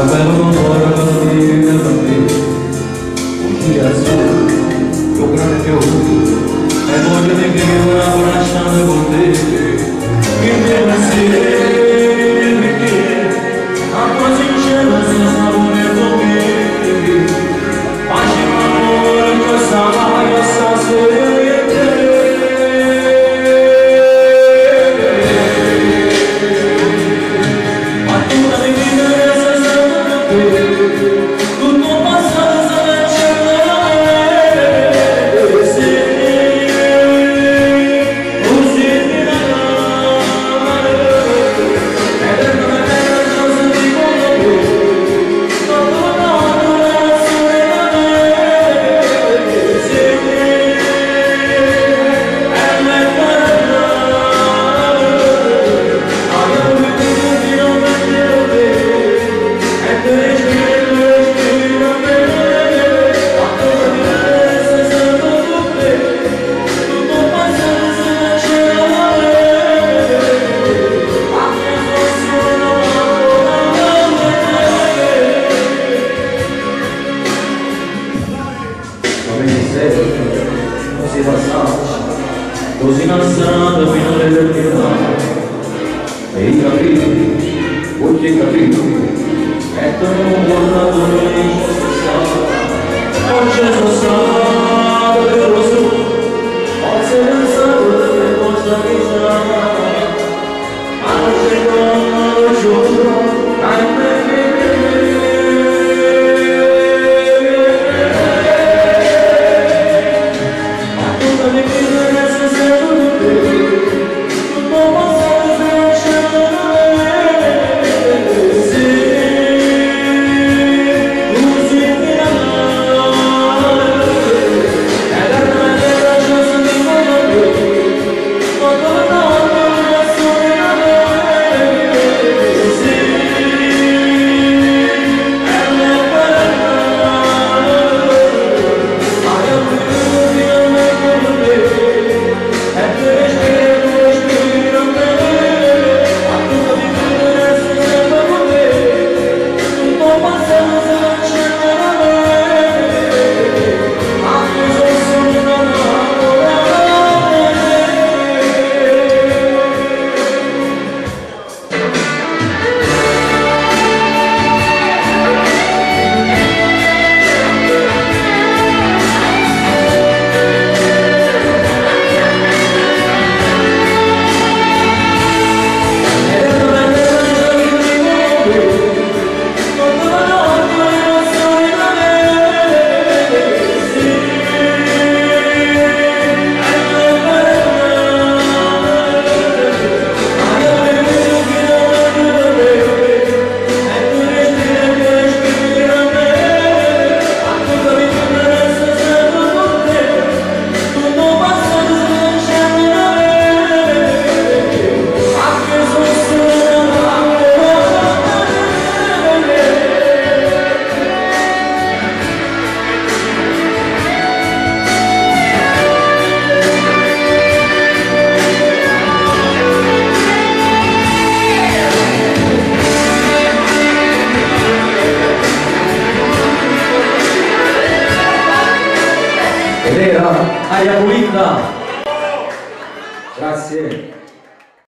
Bello cuore per te, un girassole, un grande fiore, e voglio di vivere una abbracciando con te, che te insieme che acqua sincera senza sapore con me, facciamo amore che sa che sa se. Così innalzata fino all'eternità, e i capelli, occhi e capelli, mettono un guardato nel non c'è stato per lo su, forse pensato che cosa mi sarà, ma non c'è donna, lo giuro, ahimè. Ed era Aria Pulita. Grazie.